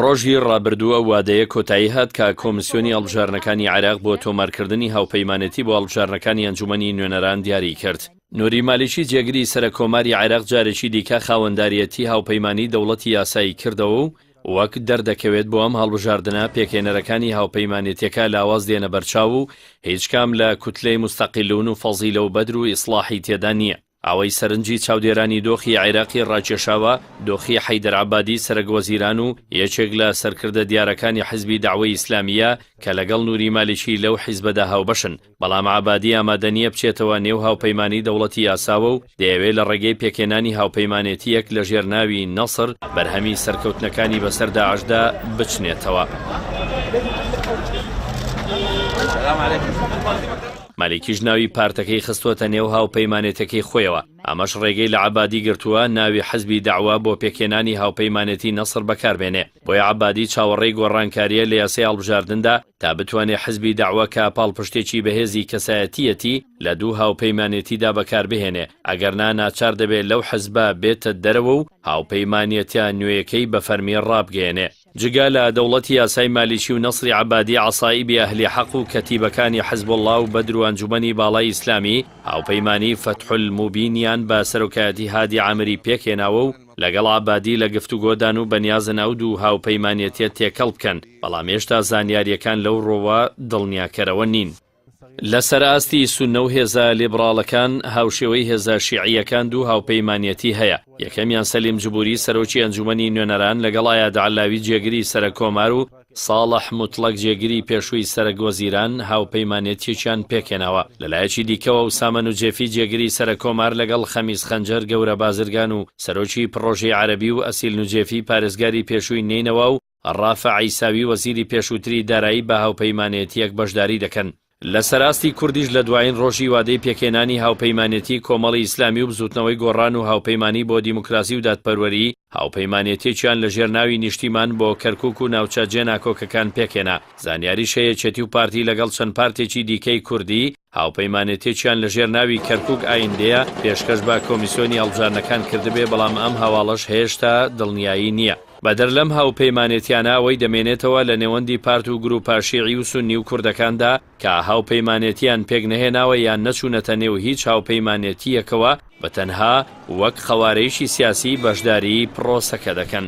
ڕۆژی ڕابردوو ئەو وادەیە کۆتایی هات کە کۆمیسیۆنی هەڵبژاردنەکانی عێراق بۆ تۆمارکردنی هاوپەیمانێتی بۆ هەڵبژاردنەکانی ئەنجومەنی نوێنەران دیاریی کرد. نوری مالیکی جێگری سەرەککۆماری عێراق جارێکی دیکە خاوەنداریەتی هاوپەیمانی دەوڵەتی یاسایی کردەوە و وەک دەردەکەوێت بۆ ئەم هەڵبژاردنە پێکهێنەرەکانی هاوپەیمانێتیەکە لاواز دێنە بەرچاو و هیچ کام لە کوتلەی موستەقیلون و فەزیلە و بەدر و ئیسڵاحی تێدا نییە. ئەوەی سەرنجی چاودێرانی دۆخی عێراقی ڕاکێشاوە، دۆخی حەیدەر عەبادی سەرەک وەزیران و یەکێک لە سەرکردە دیارەکانی حزبی دەعوەی ئیسلامییە کە لەگەڵ نوری مالیکی لەو حیزبەدا هاوبەشن، بەڵام عەبادی ئامادە نییە بچێتەوە نێو هاوپەیمانی دەوڵەتی یاساوە و دەیەوێ لە ڕێگەی پێکهێنانی هاوپەیمانێتییەک لە ژێر ناوی نەسر بەرهەمی سەرکەوتنەکانی بەسەر داعشدا بچنێتەوە. مالیکیش ناوی پارتەکەی خستووەتە نێو هاوپەیمانێتەکەی خۆیەوە، ئەمەش ڕێگەی لە عەبادی گرتووە ناوی حزبی دەعوە بۆ پێکهێنانی هاوپەیمانێتی نەسر بەکاربێنێ، بۆیە عەبادی چاوەڕێی گۆڕانکارییە لە یاسای هەڵبژاردندا تا بتوانێ حزبی دەعوە کە پاڵپشتێکی بەهێزی کەسایەتییەتی لە دوو هاوپەیمانێتیدا بەکاربهێنێ، ئەگەرنا ناچار دەبێ لەو حزبە بێتە دەرەوە و هاوپەیمانێتیە نوێیەکەی بە فەرمی ڕابگەیەنێ. جگە لە دەوڵەتی یاسای مالیکی و نەسری عەبادی عەسائیبی ئەهلی حەق و کەتیبەکانی حزبوڵڵا و بەدر و ئەنجومەنی باڵای ئیسلامی، هاوپەیمانیی فەتحولموبینیان بە سەرۆکایەتی هادی عامری پێکهێناوە و لەگەڵ عەبادی لە گفتوگۆدان و بەنیازن ئەو دوو هاوپەیمانێتیە تێکەڵ بکەن، بەڵام هێشتا زانیارییەکان لەو ڕووەوە دڵنیاکەرەوە نین. لەسەر ئاستی سوننە و هێزە لیبڕاڵەکان، هاوشێوەی هێزە شیعییەکان دوو هاوپەیمانیەتی هەیە، یەکەمیان سەلیم جبوری سەرۆکی ئەنجومەنی نوێنەران لەگەڵ ئایاد عەلاوی جێگری سەرەک کۆمار و ساڵح موتڵەگ جێگری پێشووی سەرەک وەزیران هاوپەیمانێتیەکیان پێکهێناوە. لەلایەکی دیکەوە ئوسامە نوجێفی جێگری سەرەک کۆمار لەگەڵ خەمیس خەنجەر گەورە بازرگان و سەرۆکی پڕۆژەی عەرەبی و ئەسیل نوجێفی پارێزگاری پێشووی نەینەوا و ڕافع عیساوی وەزیری پێشووتری دارایی بە هاوپەیمانێتییەک بەشداری دەکەن. لەسەر ئاستی کوردیش لە دوایین ڕۆژی وادەی پێکهێنانی هاوپەیمانێتی کۆمەڵی ئیسلامی و بزووتنەوەی گۆڕان و هاوپەیمانی بۆ دیموکراسی و دادپەروەری، هاوپەیمانێتیەکیان لەژێر ناوی نیشتیمان بۆ کەرکوک و ناوچە جێناکۆکەکان پێکهێنا. زانیاریش هەیە یەکێتی و پارتی لەگەڵ چەند پارتێکی دیکەی کوردی، هاوپەیمانێتیەکیان لەژێر ناوی کەرکوک ئایندەیە پێشکەش بە کۆمیسیۆنی هەڵبژاردنەکان کردبێ، بەڵام ئەم هەواڵەش هێشتا دڵنیایی نییە. بەدەر لەم هاوپەیمانێتیانە ئەوەی دەمێنێتەوە لە نێوەندی پارت و گروپە شیعی و سوننی و کوردەکاندا کە هاوپەیمانێتیان پێک نەهێناوە یان نەچوونەتە نێو هیچ هاوپەیمانێتییەکەوە بە تەنها وەک قەوارەیەکی سیاسی بەشداریی پڕۆسەکە دەکەن.